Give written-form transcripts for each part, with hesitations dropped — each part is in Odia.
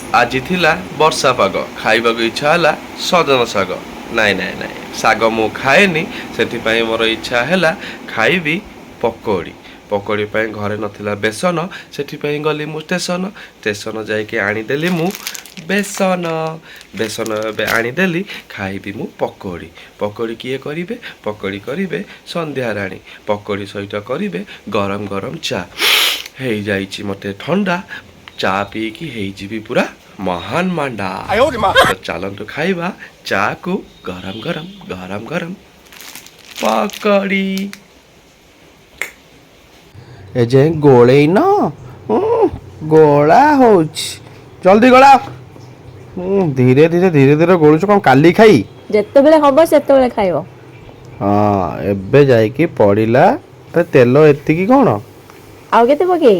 ଆଜି ଥିଲା ବର୍ଷା ପାଗ, ଖାଇବାକୁ ଇଚ୍ଛା ହେଲା ସଜନା ଶାଗ। ନାଇଁ ନାଇଁ ନାଇଁ, ଶାଗ ମୁଁ ଖାଏନି, ସେଥିପାଇଁ ମୋର ଇଚ୍ଛା ହେଲା ଖାଇବି ପକୋଡ଼ି। ପକୋଡ଼ି ପାଇଁ ଘରେ ନଥିଲା ବେସନ, ସେଥିପାଇଁ ଗଲି ମୁଁ ଷ୍ଟେସନ। ଷ୍ଟେସନ ଯାଇକି ଆଣିଦେଲି ମୁଁ ବେସନ। ବେସନ ଏବେ ଆଣିଦେଲି, ଖାଇବି ମୁଁ ପକୋଡ଼ି। ପକୋଡ଼ି କିଏ କରିବେ? ପକୋଡ଼ି କରିବେ ସନ୍ଧ୍ୟାରାଣୀ। ପକୋଡ଼ି ସହିତ କରିବେ ଗରମ ଗରମ ଚା। ହେଇଯାଇଛି ମୋତେ ଥଣ୍ଡା, ଚା ପିଇକି ହେଇଯିବି ପୁରା ମହାନ ମାଣ୍ଡା। ତ ଚାଲନ୍ତୁ ଖାଇବା ଚାକୁ ଗରମ ଗରମ ଗରମ ଗରମ ପକୋଡ଼ି। ଏଯାଏଁ ଗୋଳେଇନ? ଗୋଳା ହଉଛି, ଜଲ୍ଦି ଗୋଳା। ଧୀରେ ଧୀରେ ଧୀରେ ଧୀରେ ଗୋଳୁଛୁ, କ'ଣ କାଲି ଖାଇ? ଯେତେବେଳେ ହବ ସେତେବେଳେ ଖାଇବ। ହଁ, ଏବେ ଯାଇକି ପଡ଼ିଲା। ଆରେ, ତେଲ ଏତିକି କ'ଣ? ଆଉ କେତେ ପକେଇ?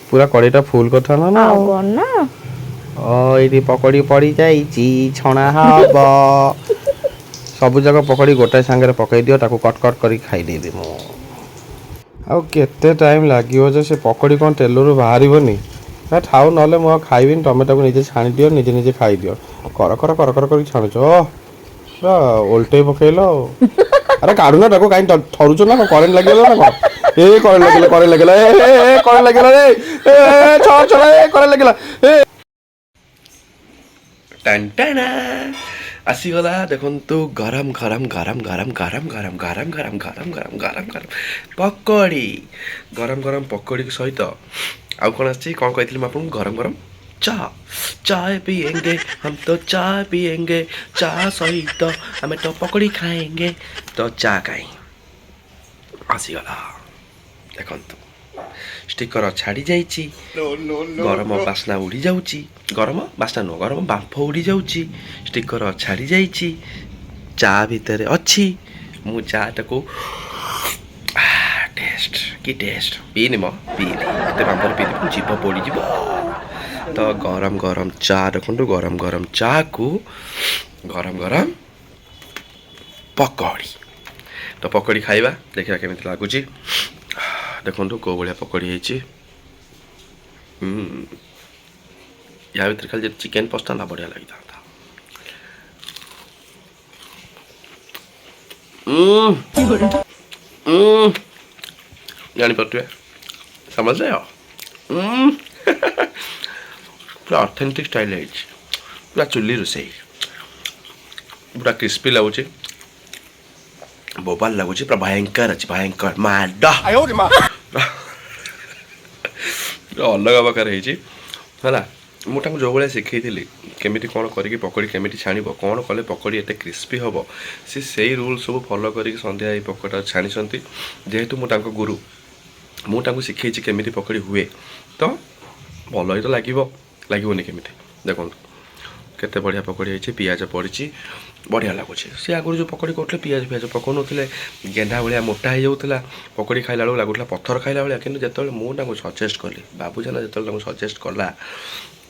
ପୁରା କଡ଼େଇଟା ଫୁଲ୍ କରିଥାନ୍ତ ନା। ଆଉ କଣ ନା। ଓ, ଏଇଠି ପକୋଡ଼ି ପଡ଼ି ଯାଇଛି, ଛଣା ହବ। ସବୁ ଯାକ ପକୋଡ଼ି ଗୋଟାଏ ସାଙ୍ଗରେ ପକେଇ ଦିଅ, ତାକୁ କଟ କଟ କରିକି ଖାଇଦେବି ମୁଁ। ଆଉ କେତେ ଟାଇମ୍ ଲାଗିବ ଯେ ସେ ପକୋଡ଼ି କ'ଣ ତେଲରୁ ବାହାରିବନି ନା? ଥାଉ, ନହେଲେ ମୁଁ ଆଉ ଖାଇବିନି। ତମେ ତାକୁ ନିଜେ ଛାଣିଦିଅ, ନିଜେ ନିଜେ ଖାଇଦିଅ। କର କର କର କର କରିକି ଛାଣୁଛ, ପୁରା ଓଲଟେଇ ପକେଇଲ ଆଉ। ଆରେ, କାଢୁନା ତାକୁ, କାହିଁ ଥରୁଛ ନା? କରେଣ୍ଟ ଲାଗିଗଲା ନା କ'ଣ? ଏ, କରେଣ୍ଟ ଲାଗିଲା, କରେଣ୍ଟ ଲାଗିଲା, ଏ ଏ, କରେଣ୍ଟ ଲାଗିଲା ରେ, ଏ ଛଅ ଛଅ, ଏ କରେଣ୍ଟ ଲାଗିଲା ଏ। ଟାଣ୍ଟାଣା, ଆସିଗଲା ଦେଖନ୍ତୁ ଗରମ ଗରମ ଗରମ ଗରମ ଗରମ ଗରମ ଗରମ ଗରମ ଗରମ ଗରମ ଗରମ ଗରମ ପକୋଡ଼ି। ଗରମ ଗରମ ପକୋଡ଼ି ସହିତ ଆଉ କ'ଣ ଆସିଛି? କ'ଣ କହିଥିଲି ମୁଁ ଆପଣଙ୍କୁ? ଗରମ ଗରମ ଚା। चाय पिएंगे हम तो, चाय पिएंगे, ଚା ସହିତ ଆମେ ତ ପକୋଡ଼ି ଖାଏंगे। ତ ଚା କାହିଁ ଆସିଗଲା ଦେଖନ୍ତୁ। ଷ୍ଟିକର ଛାଡ଼ି ଯାଇଛି, ଗରମ ବାସ୍ନା ଉଡ଼ି ଯାଉଛି। ଗରମ ବାସ୍ନା ନୁହଁ, ଗରମ ବାମ୍ଫ ଉଡ଼ି ଯାଉଛି। ଷ୍ଟିକର ଛାଡ଼ି ଯାଇଛି, ଚା ଭିତରେ ଅଛି। ମୁଁ ଚାଟାକୁ ଟେଷ୍ଟ, କି ଟେଷ୍ଟ! ପିଇନି ମ, ପିଇନି। ଏତେ ବାମ୍ଫରେ ପିଇନି, ଜିଭ ପୋଡ଼ିଯିବ। ତ ଗରମ ଗରମ ଚା ଦେଖନ୍ତୁ, ଗରମ ଗରମ ଚାକୁ ଗରମ ଗରମ ପକୋଡ଼ି। ତ ପକୋଡ଼ି ଖାଇବା, ଦେଖିବା କେମିତି ଲାଗୁଛି। ଦେଖନ୍ତୁ କେଉଁ ଭଳିଆ ପକୋଡ଼ି ହେଇଛି। ୟା ଭିତରେ ଖାଲି ଯଦି ଚିକେନ୍ ପଶିଥାନ୍ତା, ବଢ଼ିଆ ଲାଗିଥାନ୍ତା। ଉଁ, ଉଁ, ଜାଣିପାରୁଥିବେ, समझ रहे हो? ପୁରା ଅଥେଣ୍ଟିକ୍ ଷ୍ଟାଇଲ୍ ହେଇଛି, ପୁରା ଚୁଲି ରୋଷେଇ। ପୁରା କ୍ରିସ୍ପି ଲାଗୁଛି, ବୋବାଲ ଲାଗୁଛି, ପୁରା ଭୟଙ୍କର ଅଛି, ଭୟଙ୍କର ମାଡ଼, ପୁରା ଅଲଗା ପ୍ରକାର ହେଇଛି। ହେଲା, ମୁଁ ତାଙ୍କୁ ଯେଉଁ ଭଳିଆ ଶିଖେଇଥିଲି କେମିତି କ'ଣ କରିକି ପକୋଡ଼ି କେମିତି ଛାଣିବ, କ'ଣ କଲେ ପକୋଡ଼ି ଏତେ କ୍ରିସ୍ପି ହେବ, ସେ ସେଇ ରୁଲ୍ ସବୁ ଫଲୋ କରିକି ସନ୍ଧ୍ୟା ଏଇ ପକୋଡ଼ା ଛାଣିଛନ୍ତି। ଯେହେତୁ ମୁଁ ତାଙ୍କ ଗୁରୁ, ମୁଁ ତାଙ୍କୁ ଶିଖେଇଛି କେମିତି ପକୋଡ଼ି ହୁଏ, ତ ଭଲ ହିଁ ତ ଲାଗିବ, ଲାଗିବନି କେମିତି? ଦେଖନ୍ତୁ କେତେ ବଢ଼ିଆ ପକୋଡ଼ି ହେଇଛି, ପିଆଜ ପଡ଼ିଛି, ବଢ଼ିଆ ଲାଗୁଛି। ସେ ଆଗରୁ ଯେଉଁ ପକୋଡ଼ି କରୁଥିଲେ, ପିଆଜ ଫିଆଜ ପକାଉନଥିଲେ, ଗେଣ୍ଡା ଭଳିଆ ମୋଟା ହେଇଯାଉଥିଲା। ପକୋଡ଼ି ଖାଇଲା ବେଳକୁ ଲାଗୁଥିଲା ପଥର ଖାଇଲା ଭଳିଆ। କିନ୍ତୁ ଯେତେବେଳେ ମୁଁ ତାଙ୍କୁ ସଜେଷ୍ଟ କଲି, ବାବୁଜାନ ଯେତେବେଳେ ତାଙ୍କୁ ସଜେଷ୍ଟ କଲା,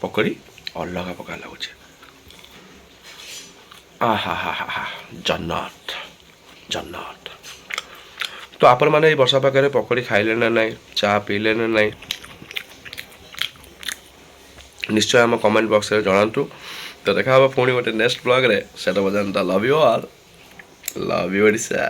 ପକୋଡ଼ି ଅଲଗା ପ୍ରକାର ଲାଗୁଛି। ଆହା ହା ହା ହା, ଜନ୍ନତ ଜନ୍ନତ। ତ ଆପଣମାନେ ଏଇ ବର୍ଷା ପାଗରେ ପକୋଡ଼ି ଖାଇଲେ ନା ନାହିଁ? ଚା ପିଇଲେ ନା ନାହିଁ? ନିଶ୍ଚୟ ଆମ କମେଣ୍ଟ ବକ୍ସରେ ଜଣାନ୍ତୁ। ତ ଦେଖା ହେବ ପୁଣି ଗୋଟେ ନେକ୍ସଟ ବ୍ଲଗ୍ରେ। ସେଟା ପର୍ଯ୍ୟନ୍ତ love you all, love you Odisha.